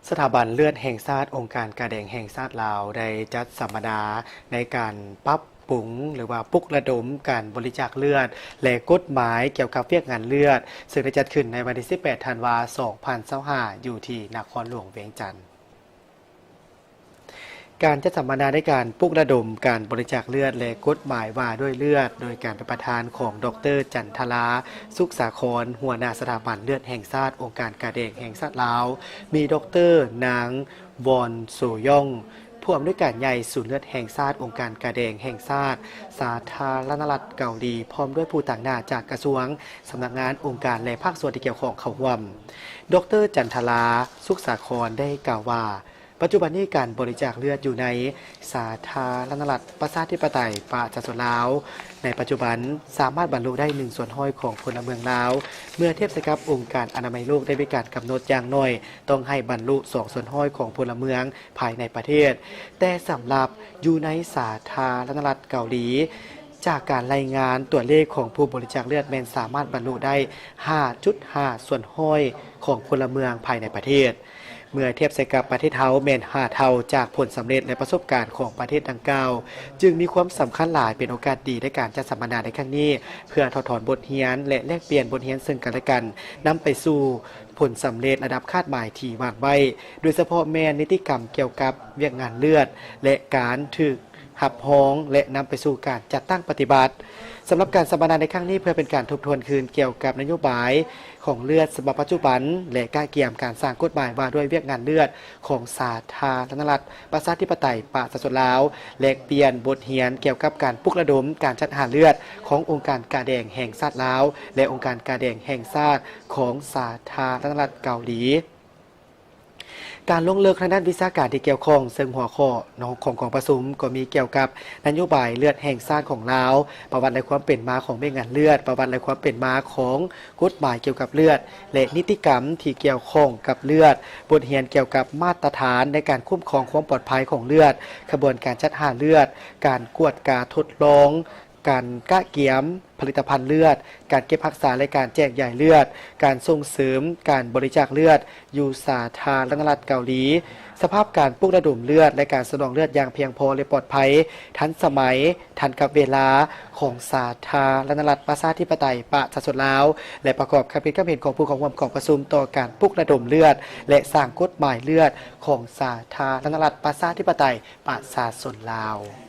ສະຖາບັນເລືອດແຫ່ງຊາດ ອົງການກາແດງແຫ່ງຊາດລາວ ໄດ້ຈັດສຳມະນາໃນການປັບປຸງ ຫຼືວ່າປຸກລະດົມການບໍລິຈາກເລືອດ ແລະ ກົດໝາຍກ່ຽວກັບວຽກງານເລືອດ ເຊິ່ງໄດ້ຈັດຂຶ້ນໃນວັນທີສິບແປດ ທັນວາ ສອງພັນຊາວຫ້າ ຢູ່ທີ່ນະຄອນຫຼວງວຽງຈັນ. ການຈັດສຳມະນາໃນການປຸກລະດົມການບໍລິຈາກເລືອດ ແລະ ກົດໝາຍວ່າດ້ວຍເລືອດ ໂດຍການເປັນປະທານຂອງ ດອກເຕີ ຈັນທະລາ ສຸກສາຄອນ ຫົວໜ້າສະຖາບັນເລືອດແຫ່ງຊາດ ອົງການກາແດງແຫ່ງຊາດລາວ, ມີ ດອກເຕີ ນາງ ວອນ ໂຊຢອງ ຜູ້ອຳນວຍການໃຫຍ່ສູນເລືອດແຫ່ງຊາດ ອົງການກາແດງແຫ່ງຊາດ ສາທາລະນະລັດເກົາຫຼີ ພ້ອມດ້ວຍຜູ້ຕາງໜ້າຈາກກະຊວງ, ສຳນັກງານ, ອົງການ ແລະ ພາກສ່ວນທີ່ກ່ຽວຂ້ອງເຂົ້າຮ່ວມ. ດອກເຕີ ຈັນທະລາ ສຸກສາຄອນ ໄດ້ກ່າວວ່າ ປັດຈຸບັນນີ້ການບໍລິຈາກເລືອດຢູ່ໃນສາທາລະນະລັດປະຊາທິປະໄຕປະຊາຊົນລາວ ໃນປັດຈຸບັນສາມາດບັນລຸໄດ້ໜຶ່ງສ່ວນຮ້ອຍຂອງພົນລະເມືອງລາວ ເມື່ອທຽບໃສ່ກັບອົງການອະນາໄມໂລກໄດ້ມີການກຳນົດຢ່າງໜ້ອຍຕ້ອງໃຫ້ບັນລຸສອງສ່ວນຮ້ອຍຂອງພົນລະເມືອງພາຍໃນປະເທດ. ແຕ່ສຳລັບຢູ່ໃນສາທາລະນະລັດເກົາຫຼີ ຈາກການລາຍງານຕົວເລກຂອງຜູ້ບໍລິຈາກເລືອດແມ່ນສາມາດບັນລຸໄດ້ຫ້າຈຸດຫ້າສ່ວນຮ້ອຍຂອງພົນລະເມືອງພາຍໃນປະເທດ. ເມື່ອທຽບໃສ່ກັບປະເທດເຮົາແມ່ນຫ້າເທົ່າຈາກຜົນສຳເລັດ ແລະ ປະສົບການຂອງປະເທດດັ່ງກ່າວ, ຈຶ່ງມີຄວາມສຳຄັນຫຼາຍ ເປັນໂອກາດດີໃນການຈັດສຳມະນາໃນຄັ້ງນີ້ ເພື່ອຖອດຖອນບົດຮຽນ ແລະ ແລກປ່ຽນບົດຮຽນເຊິ່ງກັນແລະກັນ, ນຳໄປສູ່ຜົນສຳເລັດລະດັບຄາດໝາຍທີ່ວາງໄວ້, ໂດຍສະເພາະແມ່ນນິຕິກຳກ່ຽວກັບວຽກງານເລືອດ ແລະ ການຖືກ ຮັບຮອງ ແລະ ນຳໄປສູ່ການຈັດຕັ້ງປະຕິບັດ. ສຳລັບການສຳມະນາໃນຄັ້ງນີ້ ເພື່ອເປັນການທົບທວນຄືນກ່ຽວກັບນະໂຍບາຍຂອງເລືອດສະບັບປັດຈຸບັນ ແລະ ກະກຽມການສ້າງກົດໝາຍວ່າດ້ວຍວຽກງານເລືອດຂອງສາທາລະນະລັດປະຊາທິປະໄຕປະຊາຊົນລາວ, ແລກປ່ຽນບົດຮຽນກ່ຽວກັບການປຸກລະດົມການຈັດຫາເລືອດຂອງອົງການກາແດງແຫ່ງຊາດລາວ ແລະ ອົງການກາແດງແຫ່ງຊາດຂອງສາທາລະນະລັດເກົາຫຼີ. ການລົງເລິກທາງດ້ານວິຊາການທີ່ກ່ຽວຂ້ອງ, ເຊິ່ງຫົວຂໍ້ຂອງກອງປະຊຸມກໍມີກ່ຽວກັບນະໂຍບາຍເລືອດແຫ່ງຊາດຂອງລາວ, ປະຫວັດ ແລະ ຄວາມເປັນມາຂອງວຽກງານເລືອດ, ປະຫວັດ ແລະ ຄວາມເປັນມາຂອງກົດໝາຍກ່ຽວກັບເລືອດ ແລະ ນິຕິກຳທີ່ກ່ຽວຂ້ອງກັບເລືອດ, ບົດຮຽນກ່ຽວກັບມາດຕະຖານໃນການຄຸ້ມຄອງຄວາມປອດໄພຂອງເລືອດ, ຂະບວນການຈັດຫາເລືອດ, ການກວດກາທົດລອງ, ການກະກຽມຜະລິດຕະພັນເລືອດ, ການເກັບຮັກສາ ແລະ ການແຈກຢາຍເລືອດ, ການສົ່ງເສີມການບໍລິຈາກເລືອດຢູ່ສາທາລະນະລັດເກົາຫຼີ, ສະພາບການປຸກລະດົມເລືອດ ແລະ ການສະໜອງເລືອດຢ່າງພຽງພໍ ແລະ ປອດໄພ, ທັນສະໄໝ, ທັນກັບເວລາຂອງສາທາລະນະລັດປະຊາທິປະໄຕປະຊາຊົນລາວ ແລະ ປະກອບຄຳຄິດຄຳເຫັນຂອງຜູ້ເຂົ້າຮ່ວມກອງປະຊຸມຕໍ່ການປຸກລະດົມເລືອດ ແລະ ສ້າງກົດໝາຍເລືອດຂອງສາທາລະນະລັດປະຊາທິປະໄຕປະຊາຊົນລາວ.